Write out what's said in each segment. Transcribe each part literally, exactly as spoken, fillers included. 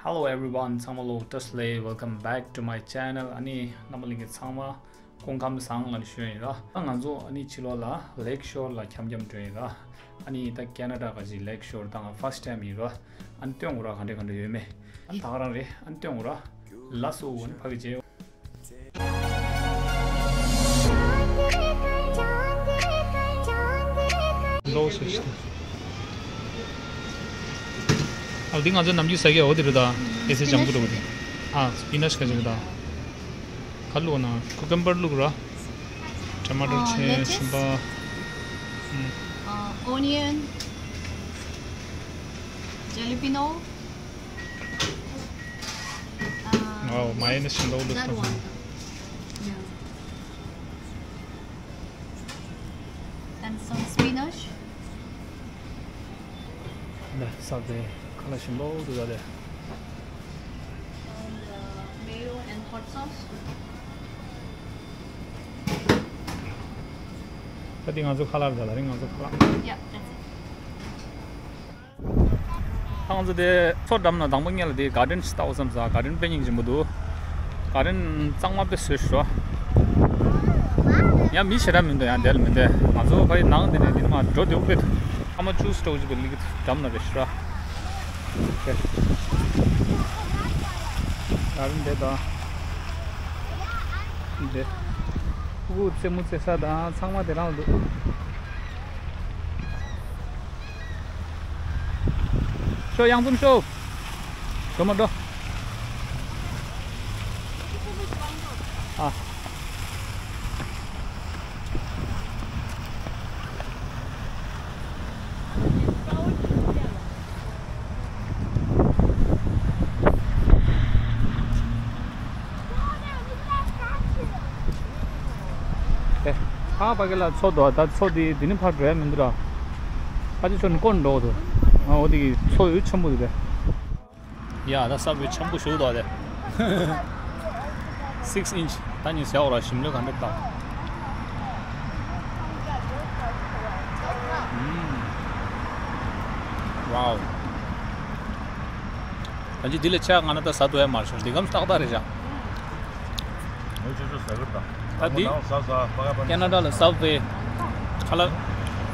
Hello everyone, ཚང་མ་ལོ་བཀྲ་ཤིས་བདེ་ལེགས། Welcome back to my channel. ཨ་ནི་རྣམ་པ་ལྷན་རྒྱས་ཚང་མ་སྐུ་ཁམས་བཟང་ལ་ཞུ་ཡིན་ར། ང་ཚོ་ཨ་ནི་ཕྱི་ལོགས་ལ་Lake Shore ལ་འཁྱམ་འཁྱམ་འགྲོ་ཡིན་ར། ཨ་ནི་ད་ཁེ་ན་ཌ་ག་ཅིག་Lake Shore ད་ང་first time ཡིན་ར། ཨ་ནི་སྟོན་དགོས་ར། ག་འདྲ་ག་འདྲ་ཡོད་མེད་ཨ་ནི་ད་ག་རང་རེད། ཨ་ནི་སྟོན་དགོས་ར། ལགས་སོ། ཨ་ནི་ཕ་གི་རྗེས། ལོ་སོ་ཤི། ཨ་འདི་ང་ཚོ་ནམ་རྒྱུན་ཟ་གི་འོ་དེ་རེད་ད། ཨེ་སེ་ལྗང་གུ་འདྲ་བོ་དེ། ཨ་སི་པི་ནཆ་ག་ཅིག་རེད་ད། ག་བླུགས་ན་ཀུ་ཀམ་བར་བླུགས་ར། ཊ་མ་ཊར་བྱས། ཤིང་པ། Onion, jalapeno. Wow, mayonnaise ཞིམ་པོ་བླུགས་སོང་། And some spinach. ལ་ཟ་དེ་ཁ་ལག་ཞིམ་པོ་འདུག་ད་དེ། And mayo and hot sauce. ད་དེ་ང་ཚོ་ཁ་ལག་རེད་ད། ད་རིང་ང་ཚོ་ཁ་ལག Yeah, that's it. ང་ཚོ་དེ་མཚོ་འགྲམ་ན་དང་པོ་ཉལ་ལ་དེ་གར་ཌེན་ཞིག་ལྟ་བསམ་ས། གར་ཌེན་དཔེ་སྙིང་རྗེ་པོ་འདུག་གར་ཌེན་གཙང་མ་དཔེ་བཟོས་ཤག་ཡང་མི་ཞེ་དྲག་མི་འདུག་ཡང་དེ་ལ་མི་འདུག་ང་ཚོ་ཕ་གི་ནང་དེ་ནས་དེ་ནས་མར་འགྲོ་དེ་དཔེ་འདུག་ཨ་མ་ཅུས་སྤྲོ་བྱེད་པའི་ལིག་འགྲམ་ན་རེད་ཤག་གར་ཌེན་དེ་དང་དེ་ཕྲུ་གུ་རྩེད་མོ་རྩེ་ས་དང་ཚང་མ་དེ་རང་ལ་འདུག་ཤོག་གཡང་འཛོམས་ཤོག་ཤོག་མ་འགྲོ། ཨ། ཨེ། ཕ་ཕ་གི་ལ་མཚོ་འདུག་ད་མཚོ་དེ་དེ་ནི་ཕར་འགྲོ་ཡ་མི་འདུག་ར། ཕ་ཅི་ཚོ་ནི་སྐོར་འགྲོ་འདུག་ཨ་འོ་དེ་གི་མཚོ་ཡུལ་ཆེན་པོ་དེ་རེད། ཡ་ད་ས་བོད་ཆེན་པོ་ཞུ་འདུག་དེ། Six inch ད་ནི་ཟེར་བ་ར་ཞིམ་ལོས་ག་འདྲ་ད། ཨུམ། Wow། ད་ཅི་འདི་ལས་ཆ་ང་ན་ད་ཟ་ཐུབ་ཡ་མ་རེད་ཤག་འདི་གམ་ཏག་ཏག་རེད་ཤག་ངོས་ཆུ་ཆུ་ཟ་གི་རེད་ད། ད་འདི་ཁེ་ན་ཌ་ལ་སབ་ཝེ་ཁ་ལག་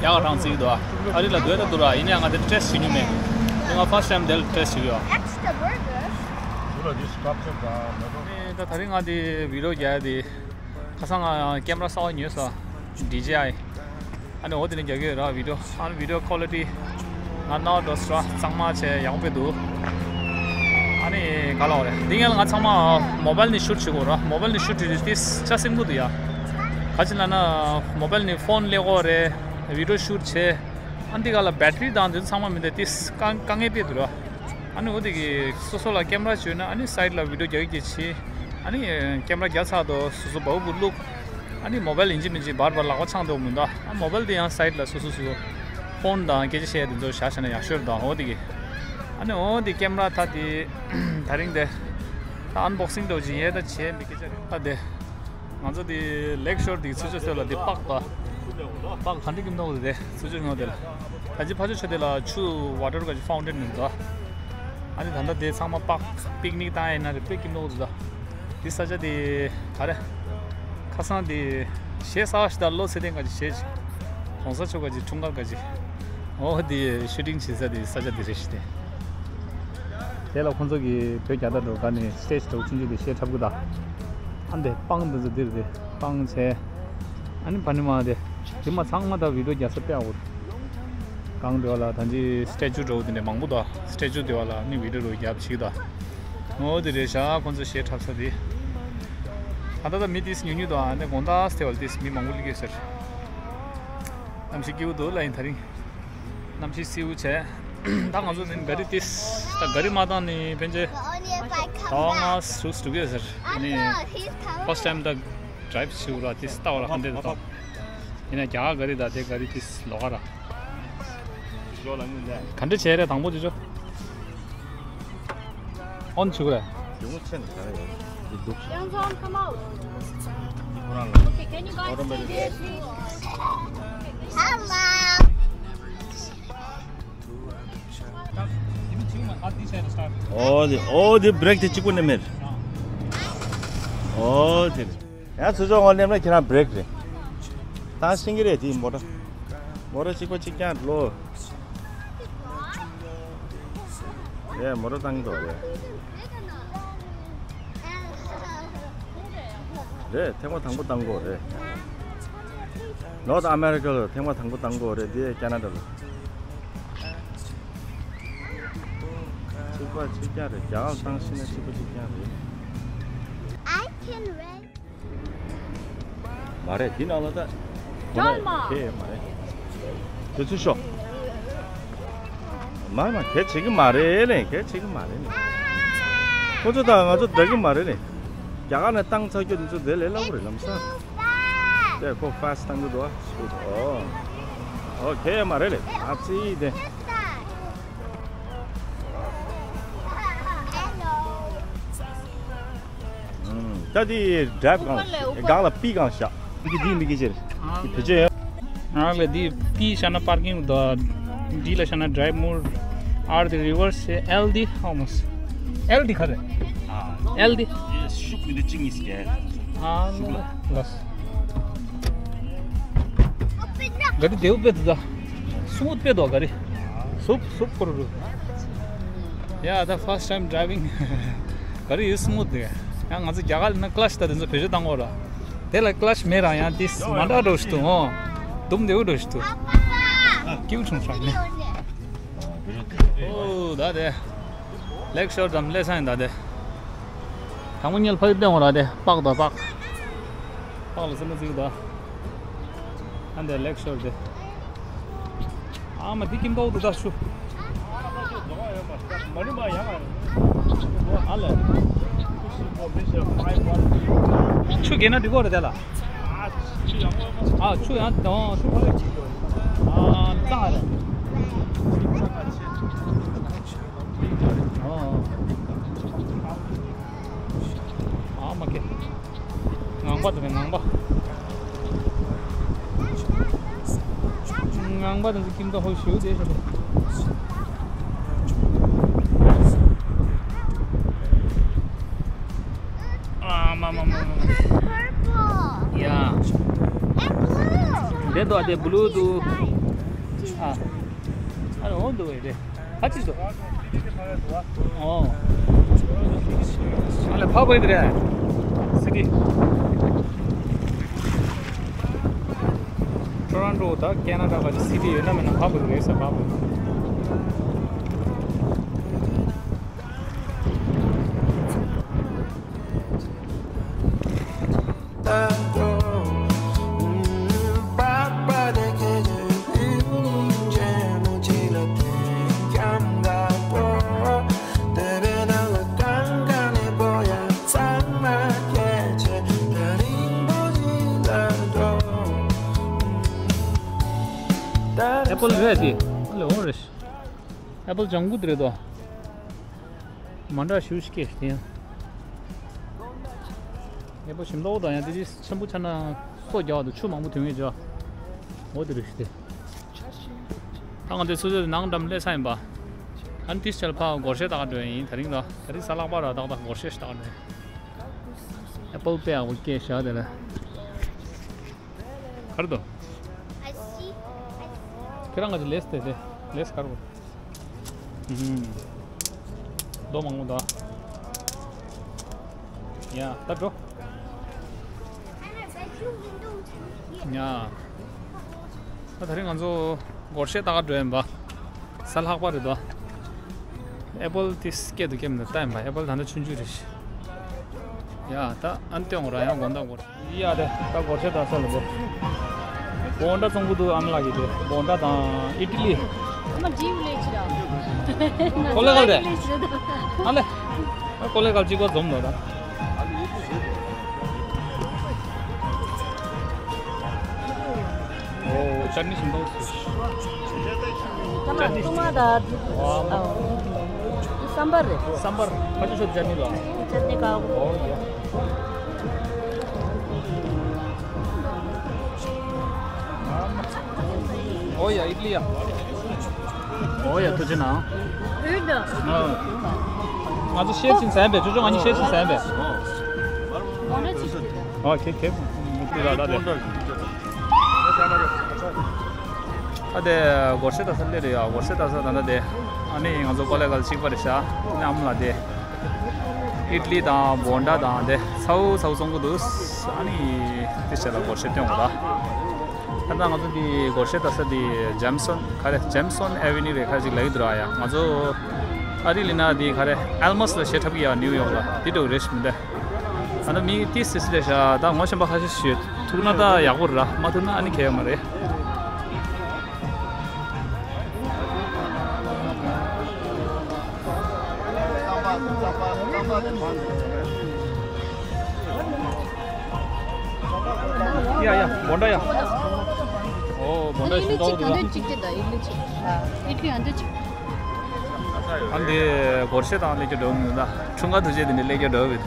ཡག་རང་བརྩི་གི་འདུག་ཨ་རི་ལ་སྡོད་ད་འདུག་ར། ཡིན་ཡང་ང་དེ་ཊེ་སི་ཊི་བྱེད་མྱོང་མེད། འདི་ང་ཕར་སི་ཊི་ཊའིམ་དེ་ལ་ཊེ་སི་ཊི་བྱེད་ཀྱི་ཡོད། ཨེ་ད་ད་རིང་ང་དེ་བི་ཌི་ཡོ་རྒྱག་ཡ་དེ་ཁ་སང་ང་ཀེམ་ར་གསར་པ་ཉོས་སོང་། ཌི་ཇེ་ཨའི། ཨ་ནི་འོ་དེ་ནས་རྒྱག་གི་ཡོད་ར་བི་ཌི་ཡོ། ཨ་ནི་བི་ཌི་ཡོ་ཁོ་ལི་ཊི་ང་ནོ་ཌོ་སི་ར་གཙང་མ་བྱས་ཡག་པོ་འདུག་ཨ་ནི་ག་ལ་བ་རེད། འདི་ངས་ང་ཚང་མ་མོ་བལ་ནས་ཤུ་ཊི་བྱེད་དགོས་ར། མོ་བལ་ནས་ཤུ་ཊི་བྱེད་དུས་ཅ་སེམས་ཁུ་འདུག་ཡ། ག་ཅི་ལ་ན་མོ་བལ་ནས་ཕོན་ལེན་དགོས་རེད། བི་ཌི་ཡོ་ཤུ་ཊི་བྱས། ཨ་འདི་ག་ལ་བེ་ཊི་རི་དང་འདི་ཚང་མ་མི་འདུག་ཏིས་དཀའ་དཀའ་ངལ་དཔེ་འདུག་ར། ཨ་ནི་འོ་དེ་གི་སོ་སོ་ལ་ཀེམ་ར་བཅོས་ན་ཨ་ནི་སའིཌ་ལ་བི་ཌི་ཡོ་རྒྱག་གི་བྱེད། ཨ་ནི་ཀེམ་ར་རྒྱག་ཚར་དུས་སོ་སོ་བའུ་བུ་བླུག་ཨ་ནི་མོ་བལ་ཡིན་གཅིག་མིན་གཅིག་བར་བར་ལག་པ་འཆང་འདུག་མི་འདུག་ཨ་མོ་བལ་དེ་ཡང་སའིཌ་ལ་སོ་སོ་སོ་སོ་ཕོན་དང་སྐད་ཆ་བཤད་དེ་ཚོ་བཞག་བཞག་ན་ཡག་ཤོས་དང་འོ་དེ་གི། ཨ་ནི་འོ་དེ་ཀེམ་ར་ད་དེ་ད་རིང་དེ་ད་ཨན་བོག་སིང་འདྲ་བོ་ཅིག་ཡས་ད་བྱས་མི་སྐད་ཆ་རེད་ད་དེ། ང་ཚོ་དེ་ལེག་ཤོར་དེ་ཚུར་ཕྱོགས་ཚོད་ལ་དེ་པག་པ། པག་ག་འདྲ་ཀིམ་ནོག་དེ་ཚུར་ཕྱོགས་ངོ་དེ་ལ། ད་ཅི་ཕ་ཆོ་ཆོ་དེ་ལ་ཆུ་ཝ་ཊར་ག་ཅི་ཕའུན་ཊེན་མི་འདུག་ཨ་ནི་ད་ལྟ་དེ་ཚང་མ་པག་པིག་ནིག་བཏང་ཡིན་ན་རེ་དཔེ་ཀིམ་ནོག་དེ་ད། དེ་ས་ཆ་དེ་ག་རེ། ཁ་སང་དེ་གཞས་གསར་པ་ཞིག་དང་བློ་ཚེ་བརྟན་ག་ཅི་གཞས་ཅིག་གོང་ས་མཆོག་ག་ཅི་འཁྲུངས་སྐར་ག་ཅི། འོ་དེ་ཤུ་ཊིང་བྱེད་ས་དེ་ས་ཆ་དེ་རེད་ཤི་དེ། དེ་ལ་ཁོང་ཚོ་གིས་བོད་རྒྱལ་དར་འགྲོ་ག་ནས་སི་ཊེ་ཇི་འདྲ་བོ་ཆུང་ཆུང་དེ་གཞས་འཁྲབ་གི་ད། ཨ་འདི་སྤང་འདི་ཚོ་འདིར་དེ་སྤང་བྱས། ཨ་ནི་བ་ནི་མ་དེ། དེ་མ་ཚང་མ་ད་བི་ཌི་ཡོ་རྒྱག་ས་དཔེ་ཨ་བོ། གང་དེ་བ་ལ་ད་ཅི་སི་ཊེ་ཅུ་འདྲ་བོ་དེ་འདྲ་མང་པོ་ད། སི་ཊེ་ཅུ་དེ་བ་ལ་ནི་བི་ཌི་ཡོ་རྒྱབ་ཞིག་ད། འོ་དེ་རེད་ཤག་ཁོང་ཚོ་གཞས་འཁྲབ་ས་དེ། ད་ལྟ་ད་མི་དེ་ཉུང་ཉུང་ད། ཨ་ནི་དགོང་དག་སྟེ་བ་ལ་དེ་མི་མང་པོ་སླེབས་ཀྱི་ཡོད་ཟེར། གནམ་གཤིས་སྐྱིད་པོ་འདུག་ལ་ཡིན་ད་རིང་། གནམ་གཤིས་བསིལ་པོ་བྱས། ད་ང་ཚོ་ནི་ག་རི་ཏིས། ད་ག་རི་མ་བཏང་ནི་ཕན་ཆད། ད་ང་ཟུག་འགྲོ་གི་ཡོད་ཟེར། ནི་ཕར་སི་ཊི་ཊའིམ་ད་ཌ་རའིབ་བྱེད་ར་ཏིས་ལྟ་བ་ར་ཧན་ཏེ་ད་ད། ཡིན་ན་རྒྱ་གར་ག་རི་ད་དེ་ག་རི་ཏིས་ལོག་ག་ར། ག་འདྲ་བྱས་རེད་དང་པོ་དེ་ཚོ། ཨོན་བྱེད་དགོས་རེད། ཡོང་ཆེན་ག་རེ་ཡོད། འདི་འདུག་ཤག Young John, come out. ཁོ་རང་ལ། Okay, can you guys stay there, please? Hello. ཨོ་དེ་ཨོ་དེ་བྷི་རེག་དེ་གཅིག་པུ་ནས་མེད། ཨོ་དེ་རེད། ཡང་ཚུར་ཕྱོགས་ངོས་སླེབས་ན་ཁྱེད་རང་བྷི་རེག་རེད། ད་ཤེས་ཀྱི་རེད། དེ་མོ་ཊ་མོ་ཊ་གཅིག་པ་གཅིག་རྐྱང་ལོ། ཡེ་མོ་ཊ་བཏང་གི་འདུག་རེད། རེད། ཐེངས་མ་དང་པོ་བཏང་གི་རེད། ནོར་ཐི་ཨ་མེ་རི་ཀ་ལ་ཐེངས་མ་དང་པོ་བཏང་གི་རེད། འདི་ཁེ་ན་ཌ་ལ། གཅིག་པ་གཅིག་རྐྱང་རེད། རྒྱ་གར་བཏང་ཤེས་ན་གཅིག་པ་གཅིག་རྐྱང་རེད། I can ride. མ་རེད། འདི་ནང་ལ་ད་ཁྱོད་མ་ཁེ་མ་རེད། དེ་ཚོ་ཤོག་མ་མ་གལ་ཆེ་གི་མ་རེད་ལེ། གལ་ཆེ་གི་མ་རེད་ལེ། ཁོ་ཚོ་དང་ང་ཚོ་འདྲ་གི་མ་རེད་ལེ། རྒྱ་གར་ནས་བཏང་ཚར་རྒྱུ་འདི་ཚོ་དེ་ལས་སླ་པོ་རེད་ལམ་སང་། དེ་ཁོ་ཕ་སི་བཏང་གི་འདུག་ཨ། ཨོ་ཨོ་གལ་མ་རེད་ལེ། ཨ་ཙི་དེ། ད་དེ་ཌ་རའེབ་གང་ལ་གང་ལ་པི་གང་ཤག་མི་གི་དེ་མི་གི་ཅེར་དེ་བྱས། ང་ལ་དེ་པི་ཤ་ན་པར་ཀིང་དང་ཌི་ལ་ཤ་ན་ཌ་རའེབ་མོ་ཌ། ཨར་དེ་རི་ཝར་སི། ཨེལ་དེ་ཧོ་མོ་སི། ཨེལ་དེ་ག་རེ། ཨེལ་དེ་ཤུགས་མི་འདུག་ཅིང་ཡིས་ཀྱེ། ཨ་ལ་ལ། ག་རེ་དེའུ་པེ་དུ་ད། སུ་མུད་པེ་དོ་ག་རེ། སུབ་སུབ་ཀོ་རུ། Yeah, the first time driving. ག་རེ་ཡོད་སུ་མུད་དེ། ཡང་ང་ཚོ་རྒྱ་གར་ལ་ན་ཀླ་ཆ་ད་དེ་ཚོ་བེད་སྤྱོད་བཏང་གོ་ར། དེ་ལ་ཀླ་ཆ་མེད་ར་ཡང་དེ་མ་འདྲ་འགྲོ་ཞིག་འདུག་ཨོ། དུམ་དེའུ་འགྲོ་ཞིག་འདུག་ཀིའུ་ཆུང་ཆུང་ནི། ཨོ་ད་དེ། ལེག་ཤོར་དམ་ལེ་སང་ཡིན་ད་དེ། དང་པོ་ཉལ་ཕ་གི་བསྟན་འོང་ར་དེ་པག་དོ་པག་པག་ལ་སེམས་ན་ཚིག་དོ། ཨ་འདི་ལེག་ཤོར་དེ། ཨ་མ་འདི་ཀིམ་པའོ་དུ་ད་ཆུ། ཨ་ལེ། ཆུ་གེ་ན་འདི་གོ་རེད་དེ་ལ། ཨ་ཆུ་ཡང་དང་ཆུ་གོ་རེད། ཨ་གཙང་རེད། ཨ་མ་ཀེ། ངང་པ་དེ་ངང་པ། ངང་པ་དེ་ཚོ་ཀིམ་ད་ཧོ་ཞུ་དེ་ཞུ། ཨ་མ་མ་མ་མ། ཡ། དེ་དོ་དེ་བྷུ་ལུ་དུ། ཨ། ཨ་རོ་འོང་དུ་བས་རེད། ཧ་ཅི་སོ། ཨོ། ཨ་ལེ་ཕ་བོད་རེད། སི་ཊི། ཊོ་རོན་ཊོ་ད་ཁེ་ན་ཌ་ག་ཅི་སི་ཊི་ཡོད་ན་མེད་ན་ཕ་བོད་རེད་ས་ཕ་བོད། ཨེ་པལ་རེད་དེ། ཨ་ལེ་འོ་རེད། ཨེ་པལ་ལྗང་གུ་དེ་རེད་དོ། མ་འདྲ་ཞུ་ཤི་ཀེ་དེ་ཡང་། ཨེ་པལ་ཞིམ་ཏོག་དང་ཡང་དེ་དེ་ཆེན་པོ་ཆ་ན་སོ་རྒྱག་དུ་ཆུ་མང་པོ་ཐོན་ངེས་བྱ། འོ་དེ་རེད་ཤི་དེ། ད་ང་དེ་ཚོ་ཚོ་ནང་འགྲམ་སླེབས་ས་ཡིན་པ། ཨ་ནི་ཏིས་ཆལ་ཕ་སྒོར་གཞས་ལྟ་ག་འགྲོ་ཡིན་ད་རིང་ལ། ད་རིང་གཟའ་ལྷག་པ་ར་ཏག་ཏག་སྒོར་གཞས་ཞིག་ལྟ་ག་འགྲོ་ཡིན། ཨེ་པལ་པེ་ཨ་བོ་སྐད་བཞག་དེ་ལ། གར་དོ། ཁྱེད་རང་ག་ཅི་ལེས་དེ་དེ་ལེས་གར་བོ། ཧུམ། རྡོ་མང་པོ་འདུག་ཡ་ད་འགྲོ། ཡ། ད་ད་རིང་ང་ཚོ་སྒོར་གཞས་ལྟ་ག་འགྲོ་ཡིན་པ། གཟའ་ལྷག་པ་རེད་དོ། ཨེ་པལ་དེ་སྐད་དུ་སྐྱེམས་ནས་ལྟ་ཡིན་པ། ཨེ་པལ་ད་ལྟ་ཆུང་ཆུང་རེད། ཡ་ད་ཨན་ཏེ་ཡོང་ར་ཡང་དགོང་དག་སྒོར། ཡ་དེ་ད་སྒོར་གཞས་ལྟ་ས་ལ་འགྲོ། བོན་ཌ་བཙོང་གི་འདུག་ཨ་མ་ལགས་ཀྱིས་དེ་བོན་ཌ་དང་ཨི་ཏི་ལི། ཨ་མ་ཇིའུ་ལེ་ཆི་ར། ཀོ་ལེ་གལ་རེད། ཨ་ལེ། ཀོ་ལེ་གལ་གཅིག་པ་འཛོམས་ལོ་ད། ཨོ་ཅར་ནི་ཞིམ་པོ་སུ། ཀ་མ་ཀ་མ་ད། ཨོ་སམ་བར་རེད། སམ་བར་ཁ་ཆུ་ཤོད་ཅར་ནི་ལ། ཅར་ནི་ག་ཨོ་ཡ། ཨོ་ཡ་ཨི་ཏི་ལི་ཡ། ཨོ་ཡ། ཐུགས་རྗེ་གནང་། འོད་དང་། ང་ཚོ་ཤེར་ཕྱིན་ཟན་པས། ཅོ་ཅོ་ང་གཉིས་ཤེར་ཕྱིན་ཟན་པས། ཨོ་ཁེ་ཁེ། འདི་ལ་ད་དེ། ད་དེ་སྒོར་གཞས་ལྟ་ས་སླེབས་རེད་ཡ། སྒོར་གཞས་ལྟ་ས་ད་ལྟ་དེ། ཨ་ནི་ང་ཚོ་ཀོ་ལེ་གལ་གཅིག་པ་རེད་ཤག་ཨ་ནི་ཨ་མ་ལགས་དེ། ཨིཌ་ལི་དང་བོན་ཌ་དང་དེ་ཚ་བོ་ཚ་བོ་བཙོང་གི་འདུག་ཨ་ནི་དེ་བྱས་ལ་སྒོར་གཞས་སྟོན་འོང་ད། ད་ལྟ་ང་ཚོ་འདི་སྒོར་གཞས་ལྟ་ས་འདི་ཇེམ་སོན་ག་རེ། ཇེམ་སོན་ཨེ་ཝེ་ནིའུ་རེད་ག་རེ་ཅིག་ལབ་ཀྱི་འདུག་ར་ཡ། ང་ཚོ་ཨ་རི་ལི་ན་འདི་ག་རེ་ཨལ་མོ་སི་ལ་གཞས་འཁྲབ་ཀྱི་ཡ། ནིའུ་ཡོག་ལ་འདི་འདྲ་བོ་རེད་ཤག་མི་འདུག་ཨ་ནི་མི་ཏི་སི་སི་རེད་ཤག་ད་ངོ་ཤེས་པ་ཁ་ཤས་ཤིག་ཐུག་ན་ད་ཡག་པོ་ར། མ་ཐུག་ན་ཨ་ནི་གལ་ཡོད་མ་རེད། ཡ་ཡ། བོན་ཌ་ཡ། ཨོ་བོན་ཌ་ཞིག་ཏོག་ཏོག་ད། ཨ་འདི་སྒོར་གཞས་དང་ལེགས་ཀྱི་འགྲོ་མི་འདུག་འཁྲུངས་སྐར་དུས་ཆེན་དེ་འདྲ་ལེགས་ཀྱི་འགྲོ་བའི་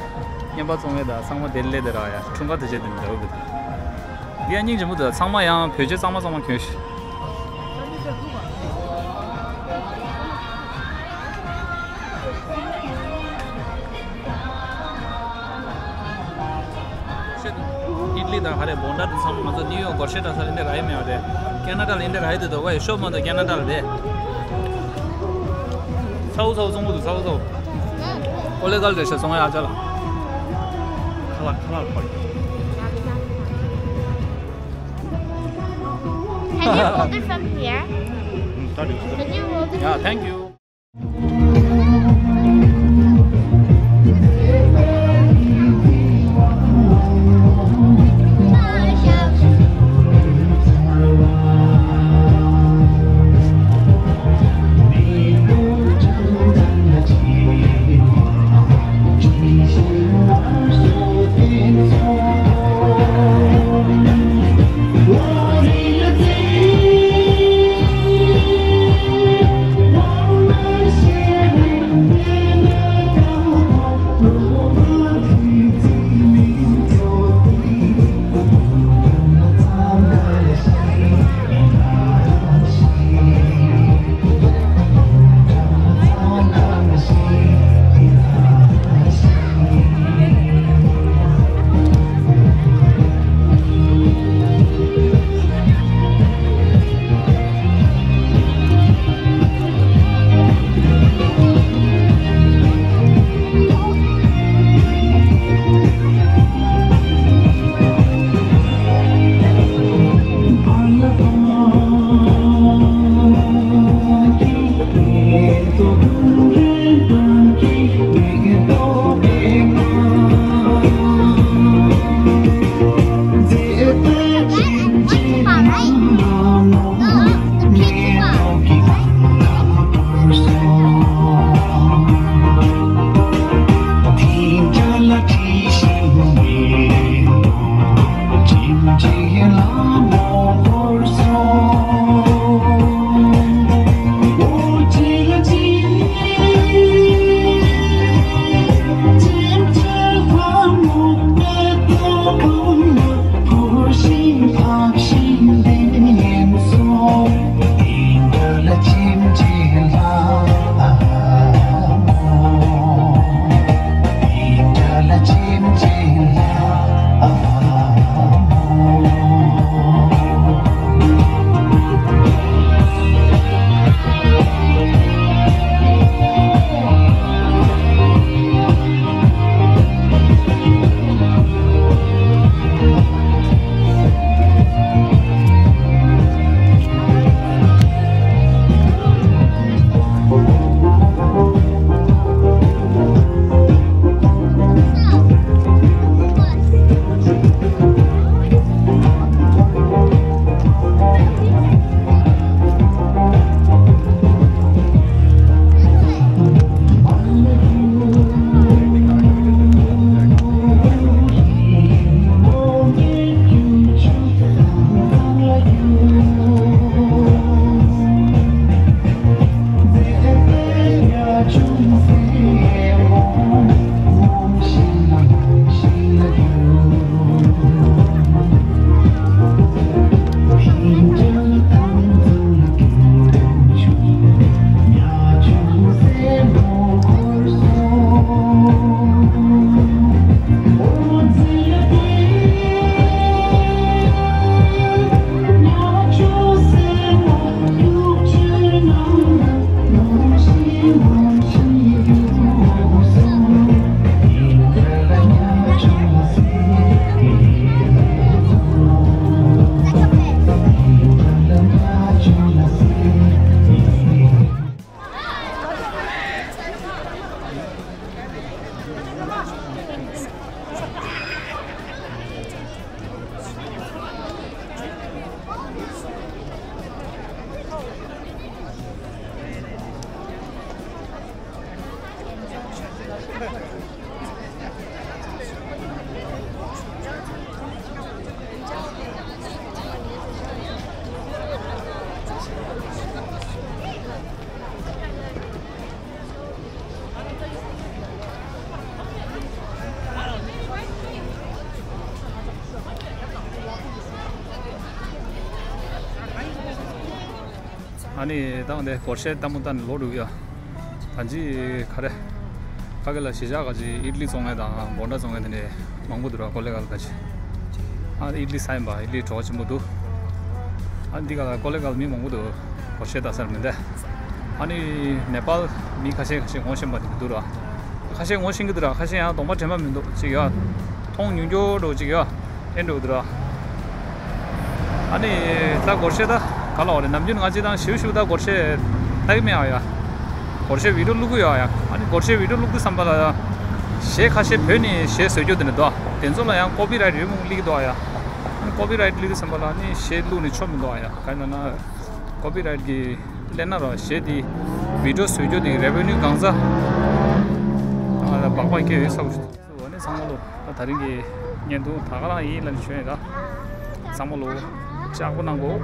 རྙན་པ་བཙོང་བའི་ད་ཚང་མ་དེ་ལས་དེ་ར་ཡ། འཁྲུངས་སྐར་དུས་ཆེན་དེ་འདྲ་འགྲོ་བའི། འདི་ཡང་སྙིང་རྗེ་མོ་འདུག་ཚང་མ་ཡང་བོད་ཆས་གཙང་མ་གཙང་མ་གྱོན་ཤིག་ཨིཊ་ལི་དང་ག་རེ་བོན་ཌ་དང་ཚང་མ་ང་ཚོ་ནིའུ་ཡོག་སྒོར་གཞས་འཁྲབ་ས་ལ་འདི་ར་ཡི་མེད་པ་རེད། ཁེ་ན་ཌ་ལ་འདི་ར་ཡི་འདུག་ད་ཝེ་ཤོབ་མ་འདུག་ཁེ་ན་ཌ་ལ་རེད། ཚ་བོ་ཚ་བོ་བཙོང་གི་འདུག་ཚ་བོ་ཚ་བོ། ཨོ་ལེ་གལ་རེད་ཤག་བཙོང་ཡ་ཨ་ཅག་ལ། ཁ་ལག་ཁ་ལག་ཕར། Can you hold it from here? Can you hold it? Yeah, thank you. ཨ་ནི་ད་འདི་སྒོར་གཞས་ལྟད་མོ་ལྟ་ནས་ལོག་འགྲོ་གི་ཡ། ད་ཅི་ག་རེ། ཕ་གི་ལ་གཞིས་ཆགས་ག་ཅི་ཨི་ཊ་ལི་བཙོང་མཁན་དང་སྦོན་ཊ་བཙོང་མཁན་དེ་འདྲ་མང་པོ་འདུག་ར། ཀོ་ལེ་གྷལ་ག་ཅི། ཨ་ཨི་ཊ་ལི་ས་ཡིན་པ། ཨི་ཊ་ལི་བྲོ་བ་ཆེན་པོ་འདུག་ཨ་འདི་ག་ལ་ཀོ་ལེ་གྷལ་མི་མང་པོ་འདུག་སྒོར་གཞས་ལྟ་སར་མི་འདུག་ཨ་ནི་ནེ་པཱལ་མི་ཁ་ཤས་ཁ་ཤས་ངོ་ཤེས་པ་དེ་འདུག་ར། ཁ་ཤས་ངོ་ཤེས་ཀྱི་འདུག་ར། ཁ་ཤས་ཡང་གདོང་པ་དྲན་པ་མི་འདུག་ཅིག་ཡ། མཐོང་མྱོང་རྒྱུ་འདྲ་ཅིག་ཡ། ཨེ་འགྲོ་འདུག་ར། ཨ་ནི་ད་སྒོར་གཞས་ད་ག་ལ་བ་རེད། ནམ་རྒྱུན་ང་ཅི་དང་ཞིབ་ཞིབ་ད་སྒོར་གཞས་ལྟ་གི་མེད་ཨ་ཡ། སྒོར་གཞས་བི་ཌིའོ་བླུག་གི་ཡོད་ཨ་ཡ། ཨ་ནི་སྒོར་གཞས་བི་ཌིའོ་བླུག་དུས་ཙམ་པ་ལ་གཞས་ཁ་ཤས་བོད་ནས་གཞས་བཟོ་རྒྱུ་དེ་འདྲ་འདུག་དེ་ཚོ་ལ་ཡང་ཀོ་པི་རའེ་ཊི་རེད་མོ་བླུག་གི་འདུག་ཨ་ཡ། ཨ་ནི་ཀོ་པི་རའེ་ཊི་བླུག་དུས་ཙམ་པ་ལ་ནི་གཞས་བླུག་ནས་ཆོ་མི་འདུག་ཨ་ཡ། ག་ཡིན་ན་ན་ཀོ་པི་རའེ་ཊི་གི་ལེན་ན་ར་གཞས་དེ་བི་ཌིའོ་བཟོ་རྒྱུ་དེ་རེ་ཝེ་ནིའུ་གང་ས་ཨ་ལ་སྦག་སྦག་སྐྱེ་ཡོད་ས་གོ། འོ་ནི་ཚང་མ་ལོ། ད་ད་རིང་གི་བརྙན་ཐུང་ད་ག་རང་ཡིན་ལབ་ནས་བྱོན་ཡོད་ད། ཚང་མ་ལོ། ལྕགས་པོ་གནང་གོ།